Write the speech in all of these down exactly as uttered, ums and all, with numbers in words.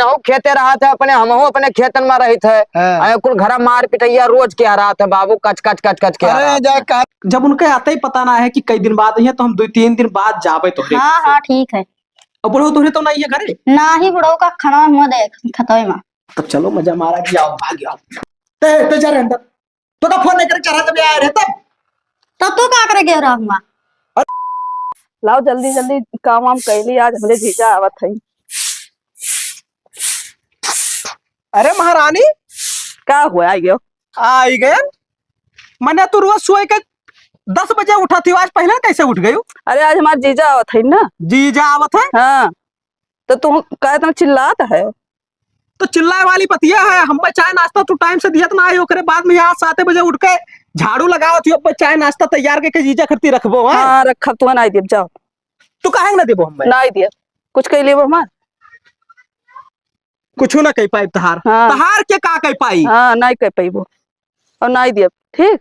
हमहू खेते रहत है अपने, हमहू अपने खेतन में रहित है। हाँ। अरे कुल घरा मार पिटैया रोज के रहत है बाबू, कच कच कच कच के अरे रहत जाए है। कहा, जब उनके आते ही पता ना है कि कई दिन बाद अइहैं, तो हम दो तीन दिन बाद जाबे तोहरे हाँ, घर से। हाँ, ठीक है। अब बुढ़ऊ तोहरे तो नहीं है घरे? ना ही बुढ़ऊ का खाना हुआ दे खतवे में। तब चलो मजा मारा कि आओ, भाग आओ। ते, ते जा रे अंदर। तो का फोन नहीं करे, चढ़ा जब आए रहे तब। तब तू का करे गए रहा हुआ? लाओ जल्दी जल्दी काम वाम कैली, आज हमरे जीजा आवत है। अरे महारानी, का हुआ, आई गयो? आई गए। मने तू रोज सोए के दस बजे उठत ही, आज पहले कैसे उठ गयू? अरे आज हमार जीजा आवत है ना। जीजा आवत है? हाँ। तो तू का इतना चिल्लात है? तो चिल्लाए वाली बतिया है, हमें चाय नाश्ता तू टाइम से दियत ना है, ओकरे बाद में यहाँ सात बजे उठ के झाड़ू लगावत ही, अब चाय नाश्ता तैयार करके जीजा खरती रखबो, हैं? हाँ, रखब, तू नहीं देब, जाओ। तू काहे ना देबो हमें? नहीं देब, कुछ कह लेबो हमार। कुछ ना कह पाई तहार। हाँ। तहार के का कह पाई? हाँ, नहीं कह पाइबो और नहीं देब, ठीक?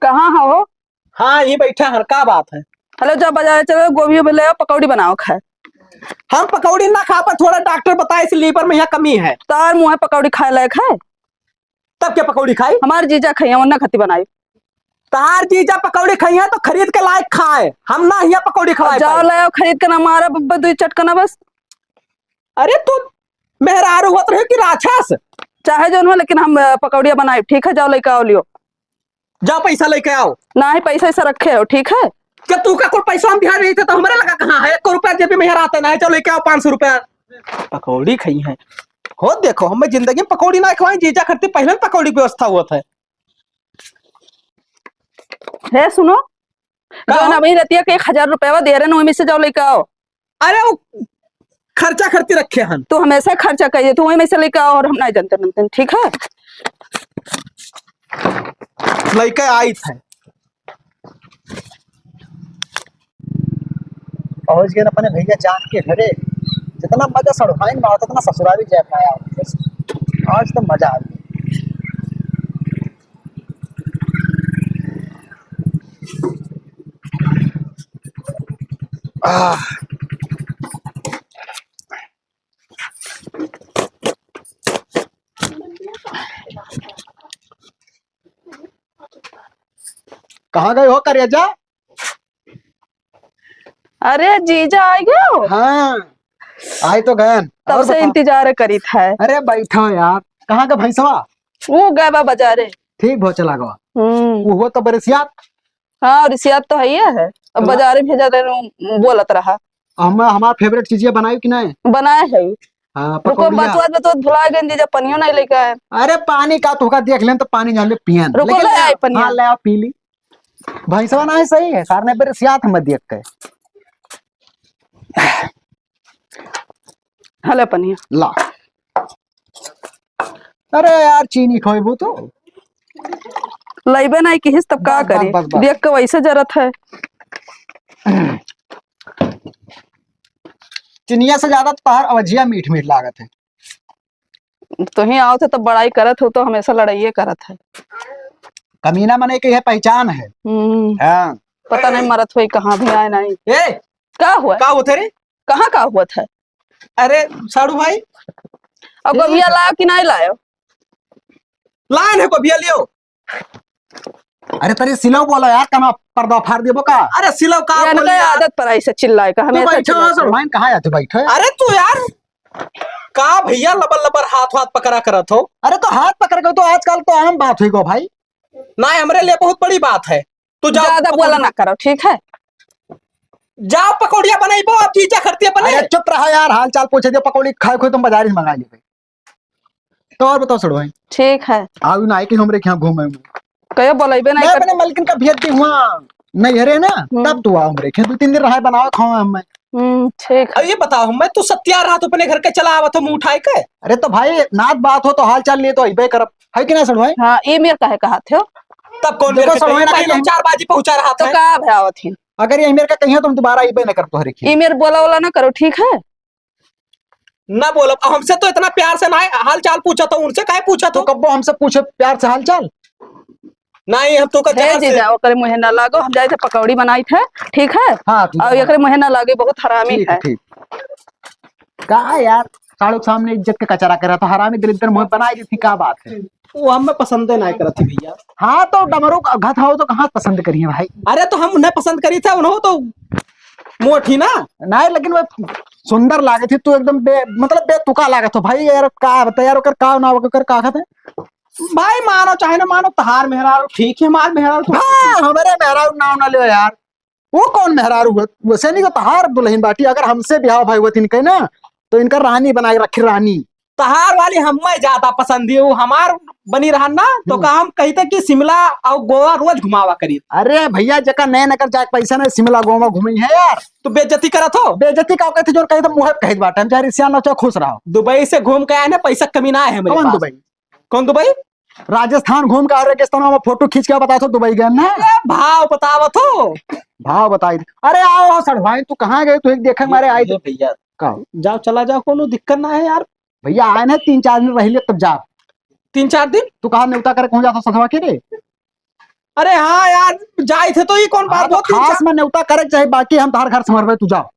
कहाँ हो? हाँ, ये बैठा है, का बात है? हेलो, जब बाजार चलो, गोभी उभी ले आओ, पकौड़ी बनाओ खाए। हम पकौड़ी ना खा पाए, थोड़ा डॉक्टर बताए, इस लीवर में यहाँ कमी है। तार मुँह है, पकौड़ी खाए लायक है? तब क्या पकौड़ी खाई? हमार जीजा खाइए, वरना खती बनाई। तार जीजा पकौड़ी खाई है तो खरीद के लायक खाए, हम ना यहाँ पकौड़ी खवाए जाओ पाई। ले आओ खरीद के, ना मारा बब्बा दुई चटकना बस। अरे तू मेहरारू होत रहे कि राक्षस? चाहे जौन हो, लेकिन हम, अ, पकौड़िया बनाई, ठीक है? जाओ लेके आओ लियो। जाओ पैसा लेके आओ। ना ही पैसा ऐसा रखे हो, ठीक है? जब तू का कोई पैसा हम बिहार रही थे तो हमारे लगा कहाँ है? एक रुपया जेबी में रहता ना है, चलो लेके आओ पाँच सौ रुपया। पकौड़ी खाई है, हो देखो, हमें जिंदगी में पकौड़ी ना खवाए, जीजा खरती पहले पकौड़ी की व्यवस्था हुआ था। हे सुनो, का? जौन अभी रतिया के एक हजार रुपया दे रहे ना, वही में से जाओ लेके आओ। अरे वो खर्चा खरती रखे हन। तू हमेशा खर्चा करिए, तू वही में से लेके आओ और हम नहीं जानते बनते, ठीक है? लेके आई थे। पहुंच गए अपने भैया जान के घरे। जितना मजा सड़ुआइन में आवत, उतना ससुरारी जाए पाया। आज तो मजा आ गया। आह। कहाँ गए हो करेजा? अरे जीजा आ गयो? हाँ, आए तो गयन। तब और से बताओ। इंतजार करीत है। अरे बैठो यार, कहाँ का भैंसवा? वो गए बा बाजारे। ठीक भो चला गवा। हम्म। वो तो बरसियात। हाँ, रिसियात तो है ही है। अब तो बाजारे भेजा दे, बोलत रहा। हम, हमार फेवरेट चीजिया बनाई कि नहीं? बनाए है। हाँ, रुको, पकौड़िया। बतुआ, बतुआ भुला गए जीजा, पनियो नहीं लेके आए। अरे पानी का तोहका देख लेन तो पानी जान ले पियन। रुको, लेकिन ले ले आई आओ। पनिया। हाँ, ले आओ, पी ली। भैंसवा ना है, सही है, सार ने बरसियात हम देख के। हले पनिया। ला। अरे यार, चीनी खोइबू तू? लइबे नहीं किहिस, तब का बस, बस, करी? बस, बस। देख के वैसे जरत है। चिनिया से ज्यादा तो तोहार अवजिया मीठ मीठ लागत है। तुहीं आओ थे तब बड़ाई करत हो, तो हमेशा लड़ाइये करत है। कमीना मने के यह पहचान है। हम्म। हाँ। पता नहीं मरत होई कहाँ भी आए नहीं। ए, का हुआ? का होत है रे? कहाँ का होत है? अरे साड़ू भाई। अब गोभिया लायो कि नहीं लायो? लायन है गोभिया लियो। अरे तनी सिलव बोलो यार, कना पर्दा फाड़ देबो का? अरे सिलव का ये बोली इनका यार? आदत पर ऐसे चिल्लाए का, तू हमेशा बैठो चिल्लाए हो, का। साड़ू भाई, कहाँ आते बैठो? अरे तू यार, का भैया लबर लबर हाथ हाथ पकड़ा करत हो? अरे तो हाथ पकड़ के तो आजकल तो आम बात हुई गो भाई। ना, हमरे लिए बहुत बड़ी बात है। तू जाओ ज्यादा बोला पकौड़ी ना करो, ठीक है? जाओ पकौड़िया बनाइबो, अब जीजा खरती अपने। अरे चुप रहा यार, हाल चाल पूछे दे, पकौड़ी खाए खुद तुम बाजार से मंगा लेबे। तो और बताओ सड़वाई। ठीक है। आओ ना, आए कि हमरे यहाँ घूमे में। कहियो बोलैबे नहीं मैं कर- अपने मलकिन का भेज दी हुआ। नहीं हरे ना, हम्म। तब तू आओ हमरे यहाँ, दो तीन दिन रहा बनाओ खाओ हम। हम्म, ठीक है। अब ये बताओ, मैं तू सत्या रहा तो अपने घर के चला आवत हो मुंह उठाए के? अरे तो भाई, नात बात हो तो हाल चाल लिए तो अइबे करब, है कि ना सड़वाई? हाँ, ई मेर काहे कहा थे हो? तब कौन देखो मेर के सड़वाई कहीं ना, कहीं हम चार बाजी पहुंचा रहा तो था। का भे आवत ही? अगर ये मेर का कहीं तो हम दोबारा अइबे ना करब तोहरे खेत। ई मेर बोला वाला ना करो, ठीक है? ना बोलब, अब हमसे तो इतना प्यार से ना है, हाल चाल पूछा था, उनसे काहे पूछा तो था? कब्बो हमसे पूछे प्यार से हाल चाल? नहीं, हम तो का हे जहर से जीजा, ओकरे मुँहे ना लागो, हम जाइत है पकौड़ी बनाइत है, ठीक है? हाँ, ठीक और है। एकरे मुँहे ना लागे, बहुत हरामी ठीक है। ठीक। का यार, साढ़ू के सामने इज्जत के कचरा करा तो हरामी दलिद्दर मुँहे बनाई देती, का बात है? वो हमें पसंदे ना करत थी भैया। हाँ, तो डमरू का घत हो तो कहाँ पसंद करिए भाई? अरे, तो हम उन्हें पसंद करी थे, उन्हों तो मोटी ना। नहीं, लेकिन वो सुंदर लागे थी, तू एकदम बे-, मतलब बेतुका लागत हो भाई। यार, का बता यार, ओकर का नाव, ओकर का कहते? भाई, मानो चाहे ना मानो, तहार मेहरारू ठीक है, हमार मेहरारू तो हाँ, हमरे मेहरारू नाव ना लियो यार। वो कौन मेहरारू हुआ? वैसे नहीं तो तहार दुल्हन बाटी, अगर हमसे बिहाव भाई हुआ इनके ना, तो इनका रानी बना के रखी, रानी। तहार वाली हमें ज्यादा पसंद है, वो हमार बनी रहन ना, तो हम्म। का हम कहित है कि शिमला और गोवा रोज घुमावा करी। अरे भैया, जेका नए नगर जाके पैसा नहीं, शिमला गोवा घूमी है यार। तो बेइज्जती करत हो? बेइज्जती का कहते, जो कहे तो मुँहे पे कहित बाटे, हम चाहे रिसिया ना चाहे खुश रहो। दुबई से घूम के आए ना, पैसा कमी ना है हमरे कौन पास। दुबई? कौन दुबई? राजस्थान घूम के आ, रेगिस्तान में फोटो खींच के बताओ तो दुबई गए ना। ए, भाव बतावत हो। भाव बताई। अरे आओ, आओ सड़वाइन, तू कहाँ गए? तू एक देखे मारे आई। ए भैया, का? जाओ, चला जाओ, कोनो दिक्कत ना है यार। भैया आए ना, तीन चार दिन रह ले तब जा। तीन चार दिन? तू कहाँ नेवता करे, कौन जाता सधवा के रे? अरे हाँ यार, जाए थे तो ये कौन हाँ, बात तो होती है? खास में नेवता करे के चाहे, बाकी हम तोहर घर संभरबे, तू जाओ।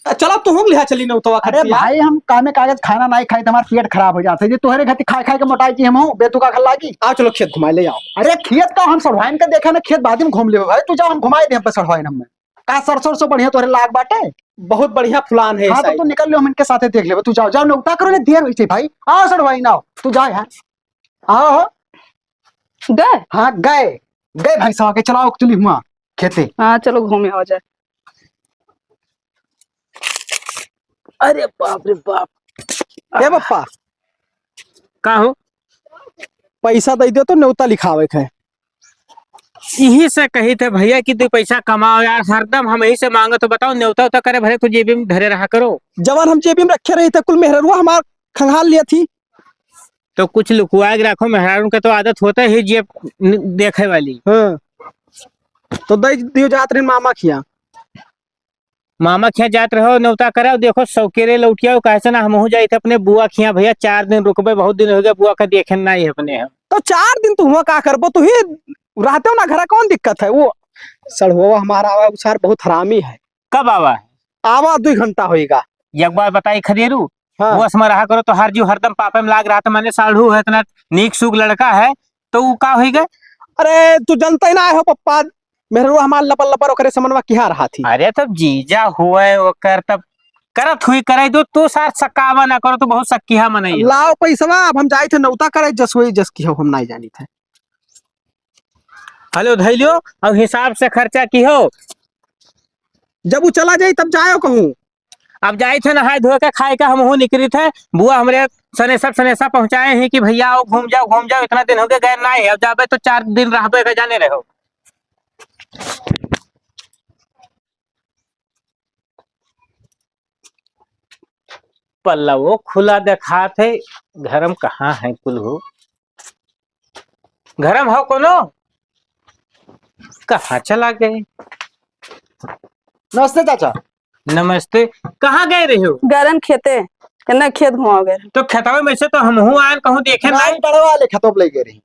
चलो, तू हम लिहा चली नेवतवा अरे खतिया। भाई, हम कामे कागज खाना नहीं खाई, तुम्हारा पेट खराब हो जाता है। ये तोहरे घर खाए खाए के मोटाई की हम हो, बेतुका घर लागी। आओ, चलो, खेत घुमाए ले आओ। अरे, खेत का हम सड़वाइन के देखे ना, खेत बाद में घूम लेबे भाई, तू जाओ, हम घुमाए दे, हम पे सड़वाइन हमें। का सरसों से बढ़िया तोहरे लाग बाटे? बहुत बढ़िया फुलान है हाँ, तो साइड। तू निकल लियो, हम इनके साथे देख लेबे। तू जाओ, जाओ, नेवता करो, ने देर होई छे भाई। आओ सड़वाइन, आओ, तू जा यार। आओ, आओ। गए? हाँ, गए। गए भाई साहब के, चलाओ चली हुआ खेते। हाँ, चलो घूमे हो जाए। अरे बाप रे बाप। ए पप्पा। का हो? पैसा दे दे तो नेवता लिखावे के है। यही से कही थे भैया कि तू पैसा कमाओ यार, हरदम हम यही से मांगत हो। बताओ, नेवता उता करे भरे तू जेबी में धरे रहा करो। जवान हम जेबी में रखे रही थे, कुल मेहररुआ हमार खंगाल लिया थी। तो कुछ लुकुआ के रखो, मेहरारू के तो आदत होता ही जेब न-, देखे वाली। हाँ। तो दे दियो, जात रही मामा खिया। मामा खिया जात रहो, नेवता कराओ, देखो सौकेरे लौटियाओ, काहे से ना हमहू जाइत है अपने बुआ खिया। भैया चार दिन रुकबे, बहुत दिन हो गया बुआ का देखे ना ही अपने हम। तो चार दिन तू हुआ का करबो, तू ही रहते हो ना घर, कौन दिक्कत है? वो सड़हुआ हमारा आवा, उ सार बहुत हरामी है। कब आवा है? आवा दुई घंटा होइगा। एक बार बताई खदेरू, हाँ। वो असमा रहा करो तो हर जीव हरदम पापे में लाग रहा था, माने साढ़ू है इतना नीक सूग लड़का है, तो वो का होइगा? अरे तू जनता ही ना हो पप्पा, मेहररुआ हमार लपर लपर ओकरे समनवा किहा रहा थी। अरे तब जीजा हुए ओकर तब करत हुई करे दो, तू सार सकावा ना करो, तू बहुत सक्किहा मनई हो। लाओ पैसवा, अब हम जाइत है नेवता करे, जस होई जस की हो, हम नाई जानित है। हेलो धैलियो, अब हिसाब से खर्चा की हो। जब वो चला जाई तब जायो कहूँ। अब जाई थे नहाए धोए के, खाए के, हमहू निकली थे। बुआ हमरे सनेसा सनेसा पहुँचाए ही कि भैया आओ घूम जाओ, घूम जाओ, इतना दिन हो गए गए ना है। अब जाबे तो चार दिन रहबे के जाने रहो। पल्लवो खुला देखात है, घर में कहाँ है कुल हो? घर में हो कोनो? कहाँ चला गए? नमस्ते चाचा। नमस्ते। कहाँ गए रहे हो? गरन खेते, कन्ने खेत घुमाओ गए। तो खेतवा में से तो हमहू आयन कहूँ देखे ना। नाई बड़वा वाले खेतों पे ले गए रही।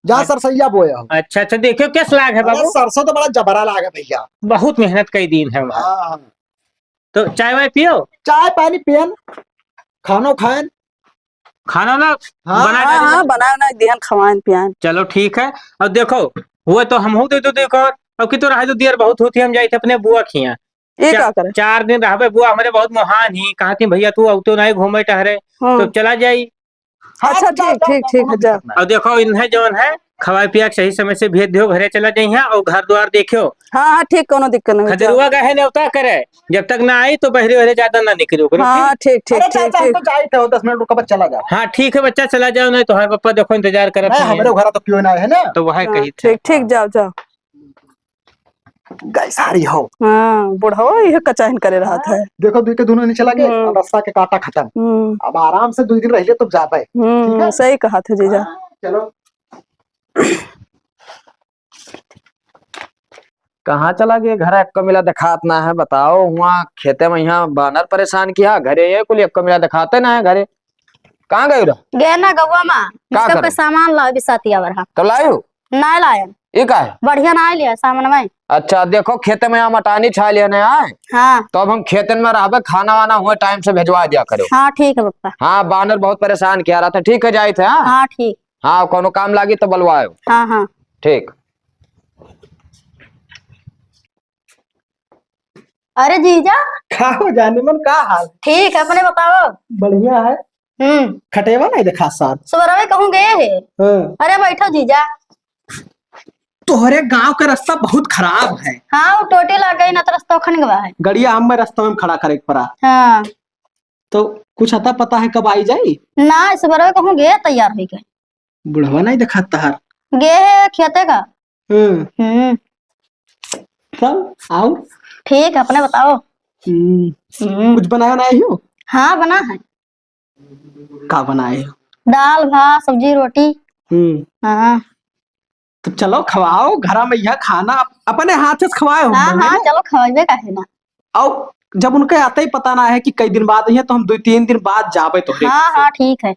जहाँ अच्छा। सरसैया बोया हो। अच्छा, अच्छा, देखियो कैस लाग है अरे बाबू? सरसों तो बड़ा जबरा लाग है भैया। बहुत मेहनत कई दिन है वहाँ। हाँ, हाँ। तो चाय वाय पियो? चाय पानी पियन, खानो खायन। खाना ना हाँ, बनाए हाँ, डाले? हाँ, बनाए ना दिहन, खवाएन पियाएन। चलो ठीक है। अब देखो, हुआ तो हमहू दे दो, देखो, अब की तो रहे तो देर बहुत होती, हम जाइत है अपने बुआ खिया। ये चा-, का करे? चार दिन रहबे बुआ, हमरे बहुत मोहान ही, कहा थी भैया तू अब तो नहीं घूमे टहरे, हाँ। तो चला जाई। हाँ, अच्छा, तो जाओ, ठीक, जाओ, ठीक, जाओ, ठीक, कोनो जा। दिक्कत नहीं। और देखो, इन्हें जौन है, खवाए पिया के सही समय से भेज दियो, घरे चला जाइए और घर द्वार देखियो। हाँ, हाँ, ठीक, कोनो दिक्कत नहीं, जाओ। खदेरुआ गए है नेवता करे, जब तक ना आई तो बहरे बहरे ज्यादा ना निकलो, करो, हाँ, ठीक? ठीक, ठीक, अरे, ठीक, चाचा, हम ठीक। तो जाइत है, दस मिनट रुका, बस चला जाओ। हाँ, ठीक है बच्चा, चला जाओ, नहीं तो हर पप्पा देखो इंतजार करत नहीं, हैं। हमरे घर तो क्यों ना है ना? तो वह हाँ, कही थे। ठीक, ठीक, जाओ, जाओ। गैसारी हो। हाँ, बुढ़वा इहे कचाहिन करे रहत है। देखो, दुई के दुनो नीचे लगे, हम्म। और रास्ता के काटा खत्म। हम्म। अब आराम से दुई दिन रह ले, तब जाबे। हम्म, ठीक है? सही कहत है जीजा। हाँ, चलो। कहाँ चला गए? घर एक्को मिला देखात ना है, बताओ। हुआ खेते में यहाँ बानर परेशान किया, घरे ये कुल एक्को मिला देखाते ना है घरे। कहाँ गए रहो? गए ना गौवा मा, का इसका करे? कोई सामान लावे बिसाती आवर हा। तो लायो? ना लायन। ये का है? बढ़िया ना लिया सामान में। अच्छा, देखो खेते में यहाँ मटानी छा लिया ना आए। हाँ। तो अब हम खेतन में रहबे, खाना वाना हुए टाइम से भेजवा दिया करो। हाँ, ठीक है पप्पा। हाँ, बानर बहुत परेशान किया रहा था। ठीक है, जाइत है, हाँ? हाँ, ठीक। हाँ, कोनो काम लागी तो बलवायो। हाँ, हाँ। ठीक। अरे जीजा। का हो जाने मन, का हाल? ठीक, अपने बताओ। बढ़िया है। हम्म। खटेवा नहीं देखा सार। सुबरवे कहूँ गए है। हाँ। अरे बैठो जीजा। तोहरे गांव का रास्ता बहुत खराब है। हाँ, वो टोटी लग गई ना तो रास्ता खन गवा है। गड़िया हमें रास्ता में खड़ा करे के पड़ा। हाँ। तो कुछ अता पता है कब आई जाई? ना, सुबरवे कहूँ गए तैयार हो गए। बुढ़वा नहीं देखा तहार। गए है खेते का। हम्म। हम्म। तब आओ। ठीक, अपने बताओ। हम्म। हम्म। कुछ बनाया ना हो? हाँ, बना है। का बनाए हो? दाल, भात, सब्जी, रोटी। हम्म। हाँ। तो चलो खवाओ, घरा में यह खाना अप-, अपने हाथ से खवाए हो हाँ, मम्मी हाँ, ने। चलो खवाइबे काहे ना। और जब उनके आते ही पता ना है कि कई दिन बाद आई है, तो हम दो तीन दिन बाद जाबे तोहरे हाँ, घर से। हाँ, ठीक है।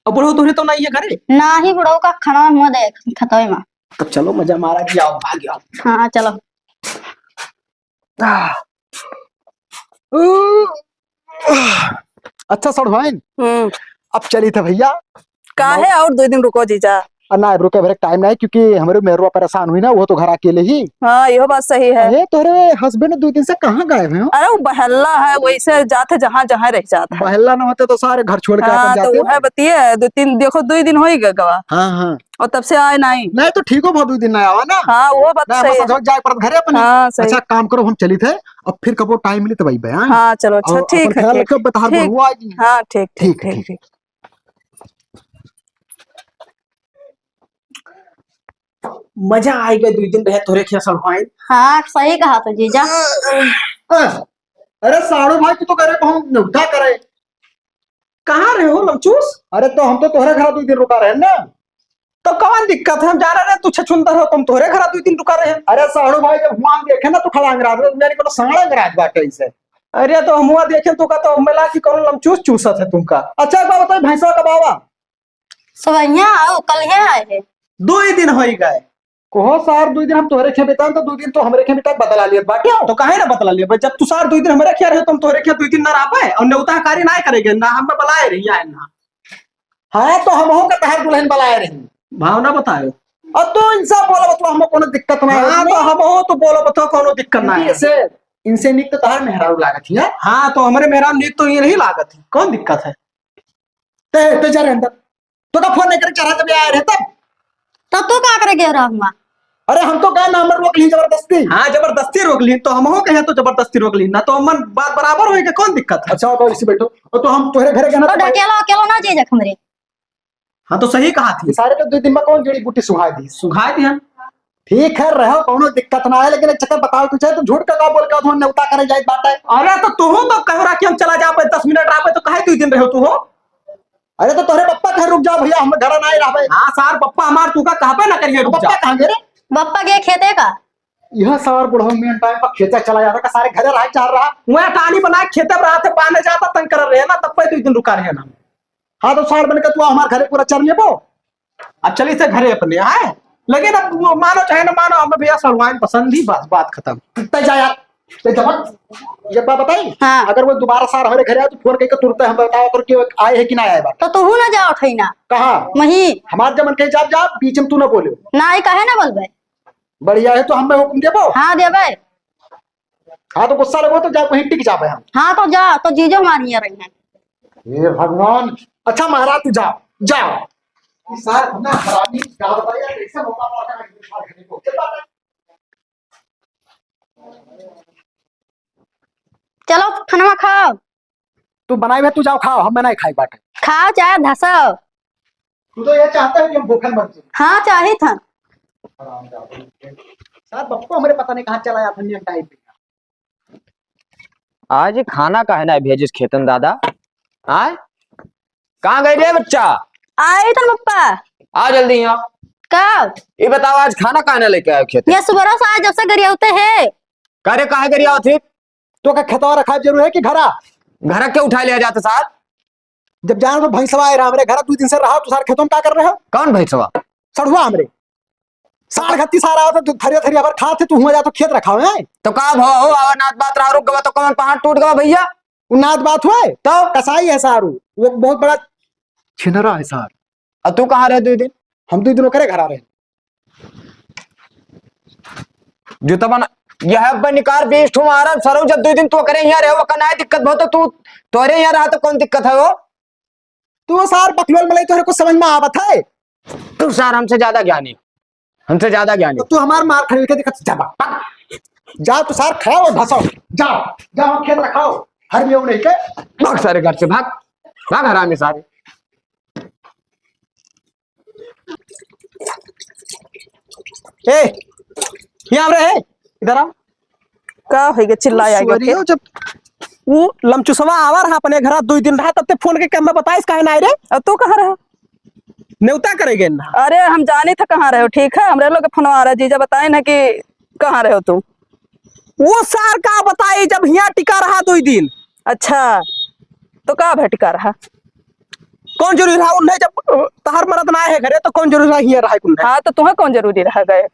और बुढ़ऊ तोहरे तो नहीं है घरे? ना ही बुढ़ऊ का खाना मुँह दे खतवे में। तब चलो मजा मारा कि आओ, भाग आओ। हाँ, चलो। आह। अच्छा सड़वाइन, हम्म। अब चली था भैया। काहे और दो दिन रुको जीजा? आ, ना, अब रुके भरे टाइम ना है, क्योंकि हमरे मेहरुआ परेशान हुई ना, वो तो घर अकेले ही। हाँ, यो बात सही है। अरे, तोहरे husband दो दिन से कहाँ गायब हैं हो? अरे, वो बहल्ला है, वैसे जाते जहाँ, जहाँ रह जाता है। बहल्ला ना होते तो सारे घर छोड़ के हाँ, अपन तो जाते वो है हो। बतिए, दो तीन, देखो, दो ही दिन हो ही गए गवा। हाँ, हाँ। और तब से आए नहीं। नहीं तो ठीक हो, बहुत दो दिन ना आवा ना। हाँ, वो बात ना, सही बस है। जाए परत घरे अपने। हाँ, सही। अच्छा, काम करो, हम चली थे, अब फिर कबो टाइम मिले तो भाई बयान। हाँ, चलो, अच्छा, और ठीक अपन है, ख्याल ठीक रखो, है। बता ठीक। बुढ़ऊ आज नहीं। हाँ, ठीक, ठीक, ठीक, ठीक, ठीक। ठीक। मजा आइ गए, दुइ दिन रहे तोहरे खिया सड़वाइन। हाँ, सही कहा तो जीजा। अरे साढ़ू भाई, तू तो करे कहूँ न्योता करे। कहाँ रहे हो लमचूस? अरे तो हम तो तोहरे घर दुइ दिन रुका रहे ना। तो कौन दिक्कत है? हम जाना रहे तू छछुंदर हो, तुम तोहरे घर दुइ दिन रुका रहे। अरे साढ़ू भाई, जब हुआ हम देखे ना तो खड़ा अंगराज, मेरे को तो सांड़ा अंगराज बाटे इसे। अरे तो हम हुआ देखे तो का तो मिला कि कौन लमचूस चूसत है तुमका। अच्छा एक बात बताइए, भैंसवा कब आवा? सुबहिया आओ, कल ही आए हैं। दो ही दिन होई गए। कोहो सार, दो दिन हम तोहरे खे बितान, तो दो दिन तो हमरे खे बिता बदला लियत बाटे। तो काहे ना बदला लियत? जब तू सार दो दिन हमरे खे रहे, तो हम तोहरे खे दो दिन ना रह पाए और नेवता कारी ना करेगे, ना हम पे बलाए रही आए ना। हाँ, तो हमहू का तहार दुल्हन बलाए रही। भावना बतायो। और तू इनसे बोला, तो हमको कोनो दिक्कत ना है हाँ, उसमें। तो हमहू तो बोला, बताओ कोनो दिक्कत ना क्योंकि है। इसे, इनसे निक तो तहार मेहरारू लागत ही है। हाँ, तो हमरे मेहरारू निक तो ये नहीं लागत है, कौन दिक्कत है? ते, ते जा रहे अंदर। तो का फोन नहीं करे, चढ़ा जब आए रहे तब। तब तू का करे गए रहा हुआ? अरे हम तो गए ना, हमर रोक ली जबरदस्ती। हाँ, जबरदस्ती रोक ली, तो हमहू कहे तो जबरदस्ती रोक ली, ना तो हमन बात बराबर होई के कौन दिक्कत है? अच्छा, अब इसी बैठो। और तो हम तोहरे घरे गए ना तो तो भाई अकेला, अकेला ना जाए जा हमरे। हाँ, तो सही कहा थी। सारे तो दो दिन में कौन जड़ी बूटी सुंघाई दी? सुंघाई दी हम। ठीक है, रहो, कौनो दिक्कत ना है, लेकिन एक चक्कर बताओ कुछ है, तुम झूठ का का बोल के तुम नेवता करे जाए बात है। अरे तो तू तो कह रहा कि हम चला जाबे, दस मिनट रहबे, तो काहे दो दिन रहो तू हो? अरे तो तोहरे पप्पा घर रुक जाओ भैया, हम घर ना ही रहबे। हाँ सार, पप्पा हमार तू का कहबे ना करिए, रुक पप्पा जा। कहाँ गए रे? पप्पा गए खेते का। यह सार बुढ़ऊ मेन टाइम पर खेते चला जाता का, सारे घरे रहा चाह रहा। वह टानी बना के खेते में रहा थे, पाने जाता तंग कर रहे ना, तब पे दो दिन रुका रहे ना। हाँ, तो सार बन के तू हमार घरे पूरा चर लेबो। अब चली से घरे अपने, आए? लेकिन अब वो मानो चाहे ना मानो, हमें भैया सड़वाइन पसंद ही, बस बात खत्म। तै जा यार, तै जबर, ये बात बताई? हाँ। अगर वो दोबारा सार हमारे घरे आए तो फोन करके तुरंत हम बताओ कर कि वो आए हैं कि ना आए बात। तो तू ना जाओ थे ना। कहाँ? वहीं। हमार जमन कहीं जाब जाब, बीच में तू ना बोले। ना, ये काहे ना बोलबे? बढ़िया है तो हमें हुक्म देबो। हाँ, देबे। हाँ, तो गुस्सा लगो तो जा, वहीं टिक जाबे हम। हाँ, तो जा, तो जीजो हमार हियाँ रही हैं। हे भगवान। अच्छा महाराज, तू जा, जा। ई सार इतना हरामी, का बताइए, कैसे मौका पाकर आके बिठा के देखो। चलो, खाना खाओ। तू बनाई बे, तू जाओ खाओ, हम नहीं खाई बाटे। खाओ चाहे धसाओ। तू तो ये चाहता है कि हम भूखन मर जाए। हाँ, चाहे था। हरामजादा। सार बप्पा हमारे पता नहीं कहाँ चला जाता है, टाइम पे। आज खाना काहे ना भेजिस खेतन दादा? आय? कहाँ गए रे बच्चा? आए तन पप्पा। आ जल्दी यहाँ। का? ये बताओ आज खाना काहे ना लेके आयो खेत? ये सुबह से आज जब से गरियावते है। का रे काहे गरियावत है? तो का खेतवा रखा जरूर है कि घरा? घरा के उठा लिया जाता सार? जब जान तो भैंसवा आए रहा हमरे घर, दुइ दिन से रहा, तू सार खेतों में का कर रहे हो? कौन भैंसवा? सड़ुआ हमरे। साढ़ घत्ती सारा आवत है, तू थरिया थरिया भर खात है, तू हुआ जा तो खेत रखाओ है। तो का भवा हो, आवा नात बात रहा रुक गवा तो कौन पहाड़ टूट गवा भैया? उ नात बात हुए? तो? कसाई है सारू, वो बहुत बड़ा छिनरा है सार। और तू कहाँ रहे दुइ दिन? हम दुइ दिन ओकरे घरा रहे। जूता बना, यह अब निकार बीस ठो मारब सरऊ, जब दुइ दिन तू ओकरे यहाँ रहे, ओकर नाय दिक्कत भो तो तू तोरे यहाँ रहा तो कौन दिक्कत है हो? तू सार बकलोल मलाई तोहरे कुछ समझ में आवत है? तू सार हमसे ज्यादा ज्ञानी, हमसे ज्यादा ज्ञानी। तो तू हमार मार खड़ी के दिक्कत जा बा। जा तू सार खाओ धसो, जा, जा खेत रखाओ, हर में नहीं के। भाग सारे घर से भाग, भाग हरामी सारे। ए, यहाँ रे, इधर आ। का होइगे चिल्लाया आइगे सोरियो फिर? जब वो लमचुसवा आवा रहा अपने घरा दुइ दिन रहा, तब ते फोन के हमें बताइस काहे ना आए रे? और तू कहाँ रहे? नेवता करे गए ना। अरे हम जानी था कहाँ रहे हो, ठीक है, हमरे लोग के फोन आ रहा, जीजा बताए ना कि कहाँ रहे हो तू। वो सार का बताई जब हियाँ टिका रहा दुइ दिन। अच्छा, तो का भटका रहा? कौन जरूरी रहा उन्हें, जब, अ, तहार मरद ना है घरे, तो कौन जरूरी रहा हियाँ रहा उन्हें? हाँ, तो तुम्हें कौन जरूरी रहा गए?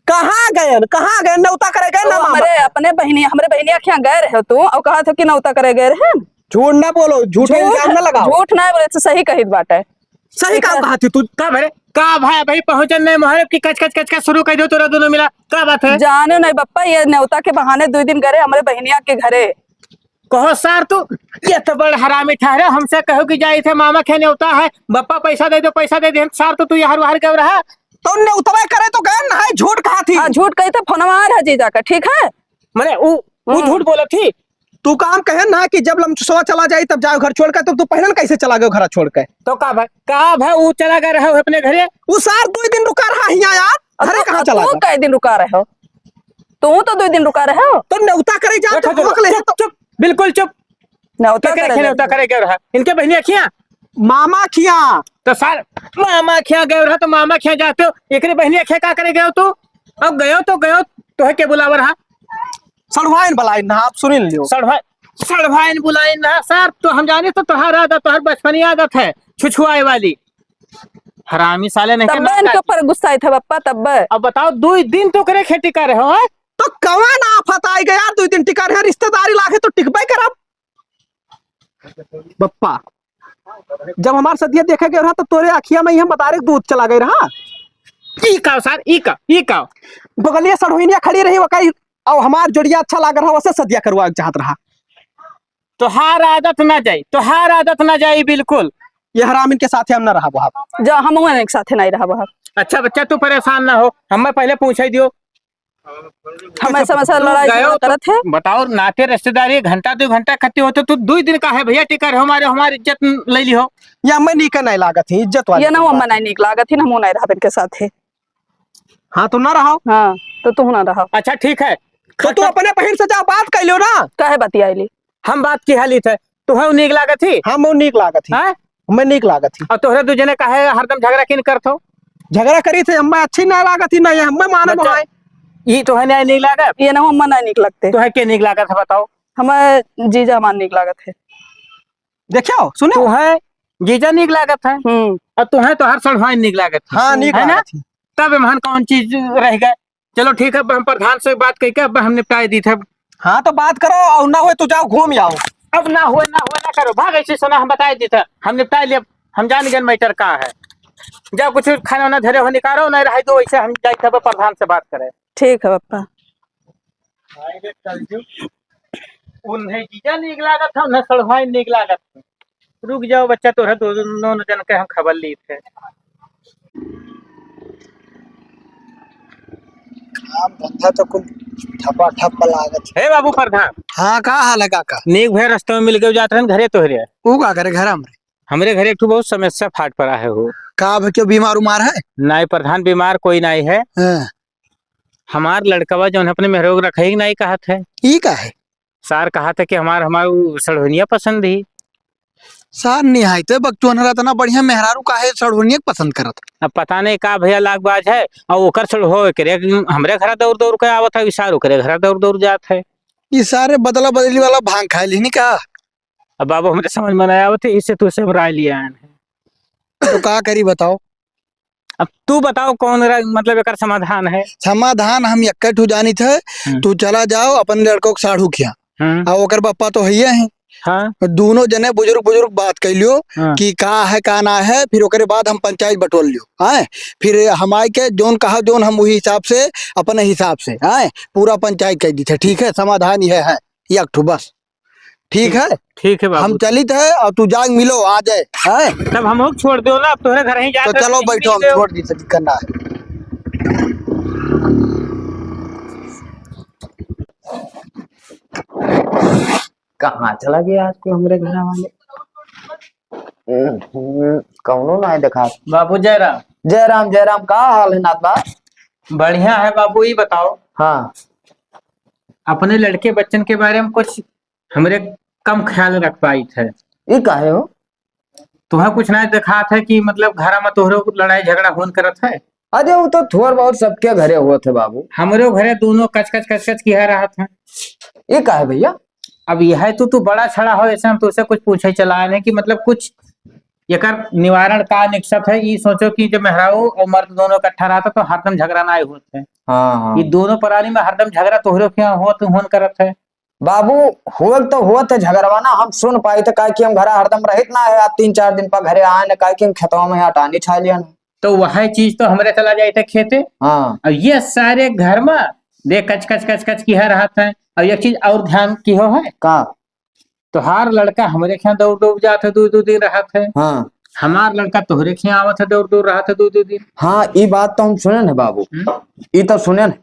कहाँ गए? कहाँ गए? नौता करे गए ना ओ, मामा? हमरे अपने बहिनी, हमरे बहिनिया के यहाँ गए रहे हो तू और कहा था कि नौता करे गए रहे। झूठ ना बोलो, झूठे झूठ, इल्जाम ना लगाओ। झूठ ना बोले, तो सही कहित बाटे। सही काम कहा थी तू। का भरे? का भाई, भाई पहुंचन नहीं मोहरब की कच कच कच कच शुरू कर दो तोरा दोनों मिला। का बात है? जाने नहीं बप्पा, ये नेवता के बहाने दुइ दिन गए हमरे बहिनिया के घरे। कहो सार तू, ये तो बड़ हरामी ठहरे, हमसे कहो कि जाई थे मामा के नेवता है, बप्पा पैसा दे दो, पैसा दे दे, सार तो तू यहाँ बाहर गए रहा। तो नेवतवा करे तो गए ना है, झूठ कहा थी। हाँ, झूठ कही थे, फोनवा आ रहा जीजा का, ठीक है? मने उ, उ हम्म। झूठ बोलत थी। तू काम कहे ना कि जब लमचुसवा चला जाई तब जाओ घर छोड़ के, तो तू पहले कैसे चला गयो घर छोड़ के? तो का भाई, का भाई उ चला गए रहे हो अपने घरे? उ सार दुइ दिन रुका रहा हियाँ यार, अब घरे तू, कहाँ अब चला तू गया? कै दिन रुका रहे हो? तू तो दुइ दिन रुका रहे हो। तो नेवता करे जा, देखो, तो रोक ले चुप, तो। चुप, बिल्कुल चुप। नेवता केकरे करे खेले जा। नेवता करे गए रहा? इनके बहिनी अखियाँ? मामा खिया। तो सार मामा खिया गए रहा तो मामा खिया जाते हो, एकरे बहिनी अखिया का करे गए हो तू? अब गयो तो गयो, तोहे के बुलावा रहा? सड़वाइन बुलाइन ना, आप सुनिन लियो। सड़वाइन, सड़वाइन बुलाइन ना, सार तो हम जाने तो तोहार आदत, तोहार बचपनी आदत है, छुछुआए वाली। हरामी साले नहीं तब्बे मानता। इनके ऊपर गुस्सा आई था बप्पा, तब्बे। अब बताओ, दुइ दिन तो करे खेती कर रहे हो, हैं? तो कवन आफत आई गया यार, दुइ दिन टिका रहे, रिश्तेदारी लागे तो टिकबे करब। बप्पा, जब हमार सदिया देखे गए रहा, तो तोरे अखिया में ही हम बतारे दूध चला गए रहा। ई का सार, ई का, ई का? बगलिया सड़हुइनिया खड़ी रही, वकाई, और हमार जोड़िया अच्छा लाग रहा, वसे सदिया करवा चाहत रहा। तोहार आदत ना जाई, तोहार आदत ना जाई बिल्कुल। ये हरामिन के साथे हम ना रहब वहाँ। जा, हम उन्हें के साथे नहीं रहब वहाँ। अच्छा बच्चा, तू परेशान ना हो, हमें पहले पूछे दियो। हमें समस्या तू लड़ाई गयो झगड़ा तो करत है। बताओ, नाते रिश्तेदारी घंटा दो घंटा खत्ती होते, तू दुइ दिन का है भैया, टिकर हमारे, हमारी इज्जत ले ली हो। या मैं नीक नहीं लागत ही, इज्जत वाली ये ना कोई वो बात। मना नीक लागत ही, हम नहीं रहब इनके साथे। हाँ, तो ना रहो। हाँ, तो तू ना रहो। अच्छा, ठीक है। तो तू अपने बहिन से जा, बात कर लियो ना। काहे बतियाइली? हम बात की हाली थे, तुहें नीक लागत ही? हम वो नीक लागत ही। हाँ? हमें नीक लागत ही। और तोहरे दू जने काहे हरदम झगड़ा किन करत हो? झगड़ा करी थे, हमें अच्छी ना लागत ही, ना ये हमें माने बच्चा, भाई। ई तोहे न्याय नीक लागत? ये ना हमें ना नीक लगते। तोहे के नीक लागत है बताओ? हमें जीजा हमार नीक लागत है। देखियो, सुनो। तोहे जीजा नीक लागत है। हम्म। और तोहे तोहार सड़वाइन नीक लागत है। हाँ, नीक है ना? लागत ही। तब एमहन कौन चीज रह गए? चलो ठीक है, अब हम प्रधान से बात करके अब हम निपटाए दी थे। हाँ, तो बात करो और ना होए तो जाओ घूम आओ। अब ना होए, ना होए, ना करो, भाग ऐसे सुना हम बताए दी थे, हम निपटाए लिए, हम जान गए मैटर का है। जाओ कुछ खाना वाना धरे हो निकालो, नहीं रहे तो ऐसे हम जाए थे अब प्रधान से बात करें। ठीक है पप्पा। उन्हें जीजा नीक लागत है, उन्हें सड़वाइन नीक लागत है। रुक जाओ बच्चा, तोहरे दो, दोनों जन के हम खबर ली थे। काम धंधा तो कुल ठपा ठप लागत है। हे बाबू प्रधान। हाँ, का हाल है काका? नीक भैया रास्ते में मिल गए, जात रहन घरे तोहरे। ऊ का करे घर हमरे? हमरे घरे एक ठो बहुत समस्या फाट पड़ा है हो। का अब क्यों बीमार उमार है? नाई प्रधान, बीमार कोई नाई है। हाँ। हमार लड़कवा जौन अपने मेहरो के रखे ही नाई कहत है। ई का है? सार कहा था कि हमार, हमार उ सड़हुनिया पसंद ही। सार निहायते बकचोनहरा, इतना बढ़िया मेहरारू काहे सड़हुनिया के पसंद करत? अब पता नहीं का भैया लागबाज है, और ओकर सड़हो एकरे, हमरे घरा दौड़ दौड़ के आवत है, ई सार ओकरे घरा दौड़ दौड़ जात है। ई सारे बदला बदली वाला भांग खाए लिहनी का? अब बाबू, हमरे समझ में नाहीं आवत है, इससे तुझसे हम राय लिया आए हैं। तो का करी बताओ? अब तू बताओ, कौन रा-, मतलब, एकर समाधान है? समाधान हम एक्के ठो जानित है, हम्म। तू चला जाओ अपन लड़कों के साढ़ू खिया। हम्म। आ ओकर बप्पा तो हइये हैं। हाँ। दोनों जने बुजुर्ग बुजुर्ग बात कर लियो हाँ। कि का है का ना है, फिर ओकरे बाद हम पंचायत बटोर लियो, हैं? फिर हम आए के जोन कहा जोन हम वही हिसाब से, अपने हिसाब से, हैं? पूरा पंचायत कर दी थे, ठीक है? समाधान यह है, एक ठो बस। ठीक ठीक, है? ठीक है बाबू। हम चलित है और तू जाग मिलो, आ जाए, हैं? तब हम लोग छोड़ दो ना, अब तोहरे घर ही तो जाते चलो हैं, बैठो, हम मिल गए। छोड़ दी, दिक्कत ना है। कहाँ चला गया आज को हमरे घर वाले? हम्म, कौनो ना है देखा। बाबू जय राम। जय राम, जय राम, का हाल है नाथ बा? बढ़िया है बाबू, ई बताओ। हाँ। अपने लड़के बच्चन के बारे में कुछ हमरे कम ख्याल रख पाइत है। ई काहे हो? तुहें कुछ ना देखात है कि मतलब घरा में तोहरो लड़ाई झगड़ा होन करत है? अरे वो तो थोड़ बहुत सबके घरे होत है बाबू। हमरो घरे दोनों कच कच कच कच किहा रहत है। ई काहे भैया? अब यह तो तू बड़ा छड़ा हो, ऐसे हम तुझसे कुछ पूछे चला आए हैं कि मतलब कुछ एकर निवारण का निकसत है, ई सोचो कि जब मेहरारू और मर्द दोनों इकट्ठा रहता तो हरदम झगड़ा ना होत है। हाँ, हाँ। ई दोनों परानी में हरदम झगड़ा तोहरो के यहाँ होत होन करत है। बाबू, होत तो होत है झगड़वा ना, हम सुन पाई थे, काहे कि हम घरा हरदम रहित ना है, आज तीन चार दिन पर घरे आए न, काहे कि हम खेतवा में अटानी छा लिया ना। तो वह चीज तो हमरे चला जाए थे खेते। हाँ। अब ये सारे घर में देख कच कच कच कच किहा रहत है। अब एक चीज और ध्यान किहो है। का? तोहार लड़का हमरे खियाँ दौड़ दौड़ जात है, दो दो दिन रहत है। हाँ। हमार लड़का तोहरे खियाँ आवत है, दौड़ दौड़ रहत है दो दो दिन। हाँ, ई बात तो हम सुनेन है बाबू। हम्म। ई तो सुनेन है।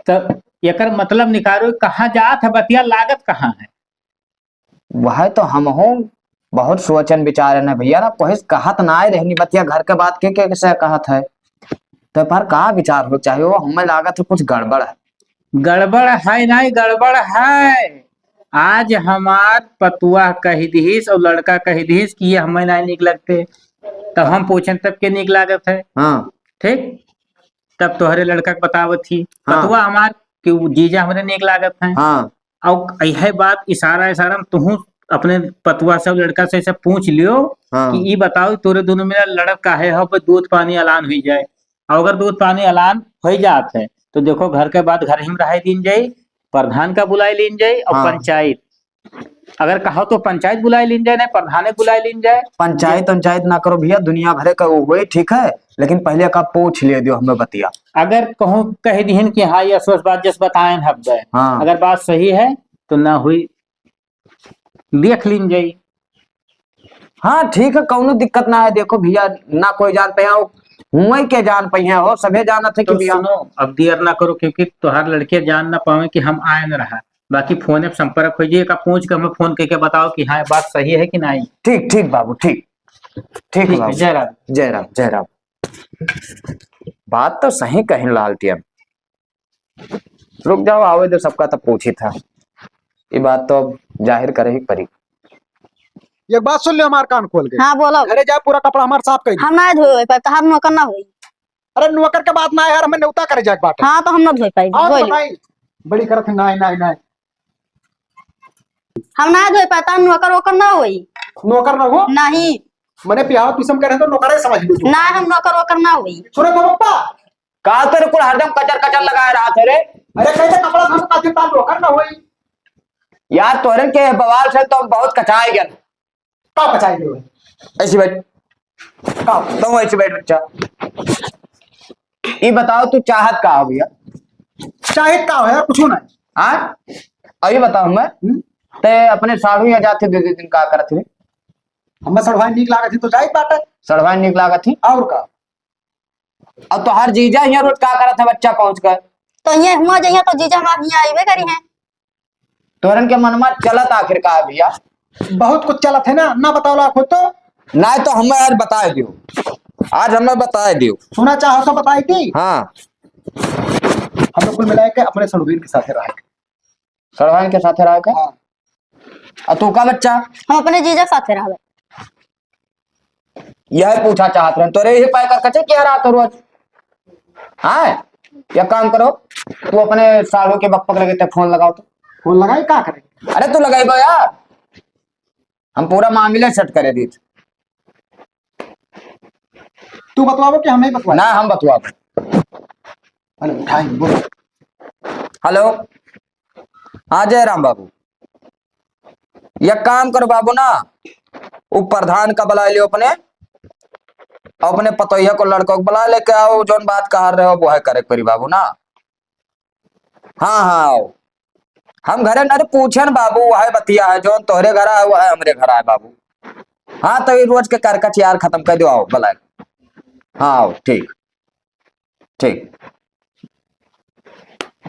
त एकर मतलब निकारो, कहाँ जात है बतिया, लागत कहाँ है? वह तो हमहूँ बहुत सोचन विचारन है भैया ना, कोई कहत ना आए रहनी बतिया, घर के बात के, के से कहत है, तो पर का विचार हो चाहे वो, हमें लागत है कुछ गड़बड़ है। गड़बड़ है नहीं, गड़बड़ है। आज हमार पतुआ कह दिहिस और लड़का कह दिहिस कि ये हमें नहीं निक लगते, तब हम पूछन तब के निक लागत है। हाँ। ठीक, तब तोहरे लड़का के बतावत ही, हाँ। पतुआ हमार कि उ जीजा हमरे निक लागत है। हाँ। और यह बात इशारा इशारा में तुहूँ अपने पतुआ से, लड़का से, से पूछ लियो हाँ। कि ई बताओ, तोरे दोनों में लड़त काहे हो, पर दूध पानी अलान हुई जाए। और अगर दूध पानी अलान हुई जात है, तो देखो, घर के बात घर ही में रहे दीन जाई, प्रधान का बुलाए लीन जाई और हाँ। पंचायत, अगर कहो तो पंचायत बुलाए लीन जाए, नहीं प्रधाने बुलाए लीन जाए। पंचायत, पंचायत ना करो भैया, दुनिया भरे का वो होए, ठीक है, लेकिन पहले का पूछ ले दियो हमें बतिया। अगर कहूँ कह दिहन कि हाँ, ये सोच बात जस बताएन हब्बे, हाँ। अगर बात सही है तो ना हुई, देख लीन जाई। हाँ, ठीक है, कौनो दिक्कत ना है। देखो भैया, ना कोई जान पे हो, हुए के जान पे हो, सभे जानत है कि तो भैया। सुनो, अब देर ना करो, क्योंकि तोहार लड़के जान ना पावे कि हम आए न रहा। बाकी फोन पे संपर्क हो जाए, का पूछ के हमें फोन करके बताओ कि हाँ, बात सही है कि नहीं। ठीक, ठीक बाबू, ठीक, ठीक ठीक है, बाबू। जय राम। जय राम, जय राम। बात तो सही कहिन लालटियन। रुक जाओ, आवे दो सबका, तब पूछी था। ये बात तो अब जाहिर करे ही पड़ी। एक बात सुन लियो हमार कान खोल के। हाँ, बोलो। घरे जाए, पूरा कपड़ा हमार साफ कर दे। हम ना धोए पाए, तो हम नौकर ना होई। अरे, नौकर के बात ना है यार, हमें नेवता करे जाए के बाटे। हाँ, तो हम ना धोए पाई, हाँ, तो धोए लो। बताई। बड़ी करत है, नाई, नाई, नाई। हम ना धोए पाए, तो हम नौकर वोकर ना होई। नौकर ना हो? नहीं। मने पियावा पीसम करे तो नौकरे समझ लो तू। ना, हम नौकर वोकर ना होई। सुनो तो पप्पा, का तोरे कुल हरदम कचर कचर लगाए रहत है रे? अरे, कैसे कपड़ा धोने का दिन ताल धोकर ना होई? यार, तोहरन के बवाल से तो हम बहुत कचाए गए। का कचाए गए? ऐसे बैठ। का? तुम ऐसे बैठ, बच्चा। ये बताओ, तू चाहत का हो भैया? चाहत का हो यार, कुछ ना। हाँ? अभी बताओ मैं। हम्म? ते अपने साढ़ू यहाँ जाते दो, दो दिन का करत है? हमें सड़वाई नीक लागत है तो जाइत बाटे। सड़वाई नीक लागत है? और का? अब तोहार जीजा हियाँ रोज का करत है बच्चा पहुँच कर? तो हियाँ हुआ जइया तो जीजा हमार हियाँ आइबे करी हैं। तोरन के मनमा चलत आखिर का है भैया? बहुत कुछ चलत है ना, ना बताओ ला खुद तो। ना तो हमें आज बताए दियो, आज हमें बताए दियो। सुना चाहो तो बताई थी? हाँ। हम लोग कुल मिला के अपने सड़वीर के साथ रहा। सड़वाइन के साथे रहे का? हाँ। आ तू का बच्चा? हम अपने जीजा के साथे रहबे। यह पूछा चाहत रहे, तोरे यही पाए कर कचे क्या रहा तो रोज? हाँ, या काम करो, तू अपने साढ़ू के बप्पा के लगे ते फोन लगाओ तो। फोन लगाई का करे? अरे तू लगाई बा यार। हम पूरा मामला set करे दीत। तू बतवाबो कि हम ही बतवाई? ना, हम बतवाबो। हेलो, उठाई, बोल। हेलो, हाँ जयराम बाबू, एक काम करो बाबू ना, उ प्रधान का बुलाए लियो अपने, अपने पतोहिया को, लड़कों को बुला लेके आओ, जौन बात कहा रहे हो वो है करे के परी बाबू ना। हाँ, हाँ, आओ। हम घरे न, अरे पूछे न बाबू, वह बतिया है, जौन तोहरे घर आए, वह हमरे घर आए बाबू। हाँ, तो ये रोज के करकच यार खत्म कर दो, आओ, बुलाए। हाँ, आओ, ठीक, ठीक।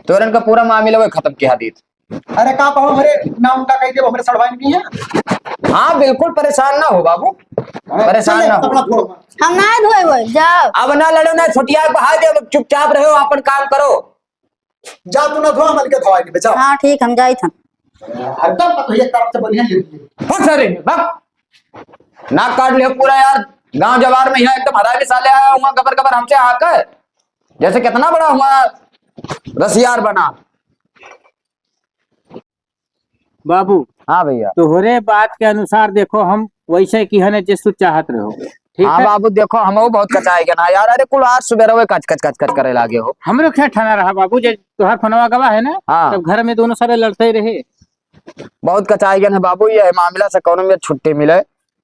तोरन का पूरा मामला वही खत्म किया दीत। अरे का कहो, हमरे ना उनका कह दे, हमरे सड़वाइन की है। हाँ, बिल्कुल परेशान ना हो बाबू, हाँ, परेशान चले, ना हो। कपड़ा धो। हम ना धोए हुए, जाओ। अब ना लड़ो ना, छुटिया बहा दे, अब चुपचाप रहो, अपन काम करो। जा तू ना धो, हम अलगे धोवाई नहीं, जाओ। हाँ, ठीक, हम जाई थन। हरदम तो एक तरफ से बढ़िया ले लिए। हो सारे, भाग। नाक काट लियो पूरा यार, गांव जवार में यहाँ एकदम हरामी साले आया हुआ, गबर गबर हमसे आकर, जैसे कितना बड़ा हुआ रसियार बना। बाबू, हाँ भैया। तोहरे बात के अनुसार देखो, हम वैसे की हने जैसे तू चाहत रहो, ठीक हाँ है? बाबू, देखो, हम बहुत कचाए गए ना यार। अरे, कुल आज सुबह रहो, कच, कच, कच, कच करे लागे हो। हमरो क्या ठाना रहा बाबू, जब तोहार फोनवा गवा है ना, हाँ। तब घर में दोनों सारे लड़ते रहे। बहुत कचाए गए हैं बाबू, ये मामला से कौनो में छुट्टी मिले।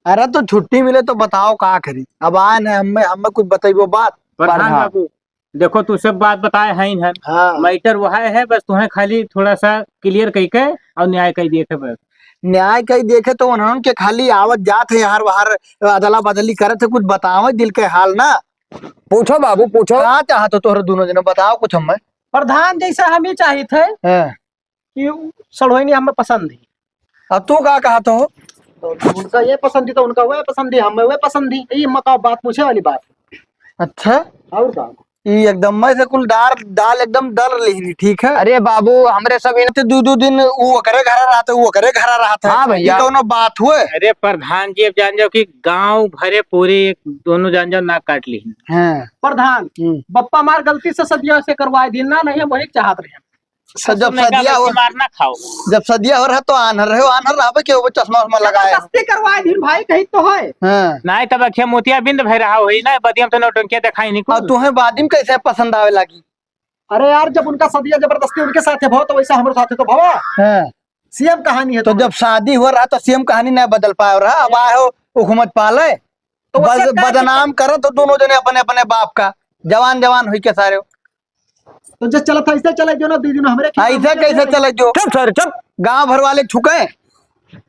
अरे, तो छुट्टी मिले तो बताओ का करी, अब आए ना, हमें, हमें कुछ बताइबो बात। प्रधान प्रधान। बाबू, देखो, तू सब बात बताए हैं इन्हन। हाँ। Matter वह है, बस तुम्हें खाली थोड़ा सा clear कई के और न्याय कई दिए के बस। न्याय कई देखे तो उन्हन के खाली आवत जात है, हर बार अदला बदली करत है, कुछ बतावे दिल के हाल ना। पूछो बाबू, पूछो। का चाहत हो तोहरे दोनों जने, बताओ कुछ हमें। प्रधान, जैसा हम ही चाहित है हाँ। कि उ सड़ोइनी हमें पसंद ही। अब तू का कहत हो? तो उनका ये पसंद ही तो उनका वह पसंद ही, हमें वह पसंद ही। ये मत बात पूछे वाली बात। अच्छा। और का? ई एकदम में से कुल दार, दाल एकदम दर लिहनी, ठीक है? अरे बाबू, हमरे सब इन ते दू, दू दिन उ ओकरे घरा रहत है, उ ओकरे घरा रहत है। हाँ भैया। ई कौनो बात हुए? अरे प्रधान जी, अब जान जाओ कि गांव भरे पूरे एक दोनों जान जाओ नाक काट लिहनी। हाँ। प्रधान, हम्म। बप्पा मार गलती से सदिया से करवाए दिन ना, नहीं हम वही चाहत रहे। स-, जब ससुर ने कहा, सदिया हो, "बच्ची मार ना खाओ।" जब सदिया हो रहा तो आन्हर रहे, आन्हर रहा के वो चश्मा उश्मा लगाए हो। जबरदस्ती करवाए दिन भाई, कही तो है। हाँ। नहीं तब अखिया मोतिया बिंद भय रहा होई ना, बदियम तो नौटंकिया दिखाई नहीं अब कुल। तुम्हें बादिम कैसे पसंद आवे लागी? अरे यार, जब उनका सदिया जबरदस्ती उनके साथे भवा तो वैसा हमरे साथे तो भवा। हाँ। सेम कहानी है तो तुम्हारी। जब शादी हो रहा तो सेम कहानी नहीं बदल पाए रहा, अब आए हो हुकूमत पाले। तो वो बद-, सब का बदनाम करत हो दोनों जने अपने, अपने बाप का। जवान, जवान हुई के सारे हो। तो जे चलत है, ऐसे चले जो ना, दू दिन हमरे खेत ऐसे में कैसे चले जो? चुप सर, चुप। गांव भर वाले छुके,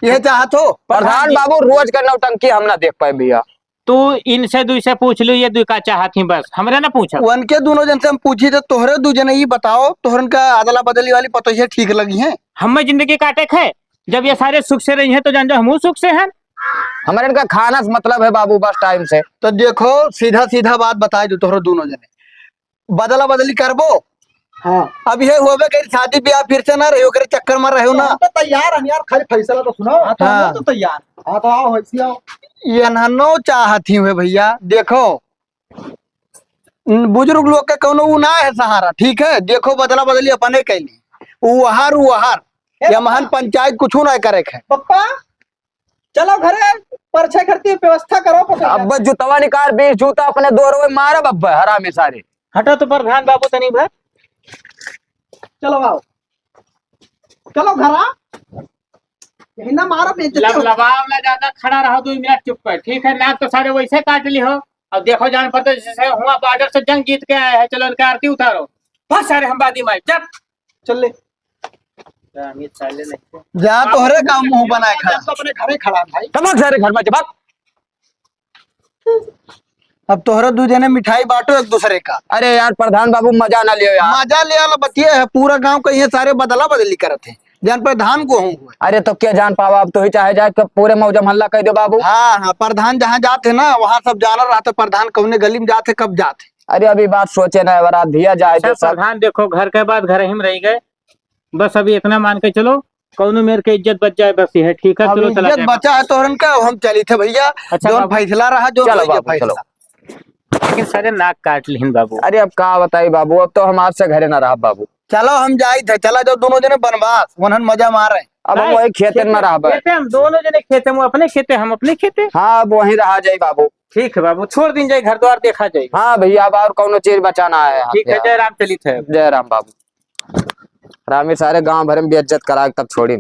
ये चाहत हो? प्रधान बाबू, रोज का नौटंकी हम ना देख पाए भैया। तू इनसे दुई से पूछ लू, ये दुई का चाहत ही बस, हमरे ना पूछब। उनके दोनों जन से हम पूछी तो तोहरे दू जने ई बताओ, तोहरन का अदला बदली वाली पतोहिया ठीक लगी है? हमें जिंदगी काटे के है, जब ये सारे सुख से रही हैं तो जान जाओ हमहू सुख से हैं। हमारे इनका खाना से मतलब है बाबू, बस time से। तो देखो, सीधा सीधा बात बताए दो तोहरे दोनों जने, बदला बदली करबो? हाँ। अब ये होबे करी, शादी ब्याह फिर से ना रही, ओकरे चक्कर में रहो ना। हम तो तैयार हैं यार, खाली फैसला तो सुनाओ। हाँ, तो हम हाँ। तो तैयार। हाँ, तो आओ, ऐसी आओ। ये ना नो चाहत ही हुए भैया, देखो, बुजुर्ग लोग के कौनो उ ना है सहारा, ठीक है? देखो, बदला बदली अपने कैली, उ वहार, उ वहार, ए ये महान पप्पा। पंचायत कुछ ना करे के है। पप्पा, चलो घरे, परछे करती व्यवस्था करो, पकड़ के। अब बस जूतवा निकाल, बीस जूता अपने दोरवे मारब अब, हरामी सारे। हटो तो प्रधान बाबू तनी भर। चलो आओ, चलो घरा। यही ना मारो, बेइज्जती लब-, हो। लबाव ना ज्यादा खड़ा रहो, दो मिनट चुप कर, ठीक है? नाक तो सारे वैसे काट ली हो। अब देखो जान पड़ता जैसे हुआ border से जंग जीत के आए हैं, चलो इनका आरती उतारो। बहुत सारे हम बादी मार, जब चल ले। जा, तोहरे का मुंह बनाए खड़ा। तो अपने घरे खड़ा है भाई। तमक सारे घर में जब अब तोहरा दू जने मिठाई बांटो एक दूसरे का। अरे यार प्रधान बाबू, मजा ना लियो यार। मजा ले वाला बतिया है, पूरा गांव का ये सारे बदला बदली करत है, जान प्रधान को हूँ। अरे तो क्या जान पावा, अब तो ही चाहे जाए कि पूरे मौजा मोहल्ला कह दो बाबू। हाँ, हाँ, प्रधान जहाँ जात है ना, वहाँ सब जाना रहता प्रधान कौने गली में जात है, कब जात है। अरे अभी बात सोचे ना, अब रात धिया जाए अच्छा, दे सब। प्रधान देखो, घर के बाद घर ही में रह गए, बस अभी इतना मान के चलो, कौनो मेर के इज्जत बच जाए, बस ये है, ठीक है, अब चलो, चला इज्जत जाए। बचा है तोहरन का, हम चली थे भैया, अच्छा, जौन बाबू। फैसला रहा, जौन चलो होई के बाबू, चलो। फैसला। लेकिन सारे नाक काट लिहिन बाबू। अरे, अब का बताई बाबू, अब तो हम आज से घरे ना रहब बाबू। चलो हम जाइत है, चला जाओ दोनों जने बनवास, वनहन मजा मारे। अब हम वही खेते में रहबे। खेते हम दोनों जने खेते में, अपने खेते हम अपने खेते। हाँ, अब वहीं रहा जाई बाबू। ठीक है बाबू, छोड़ दिन जाई, घर द्वार देखा जाई। हाँ भैया, अब और कौनो चीज बचाना है। ठीक है, जय राम चलित है। जय राम बाबू। रामी सारे गांव भर में बेइज्जत करा के तब छोड़ी।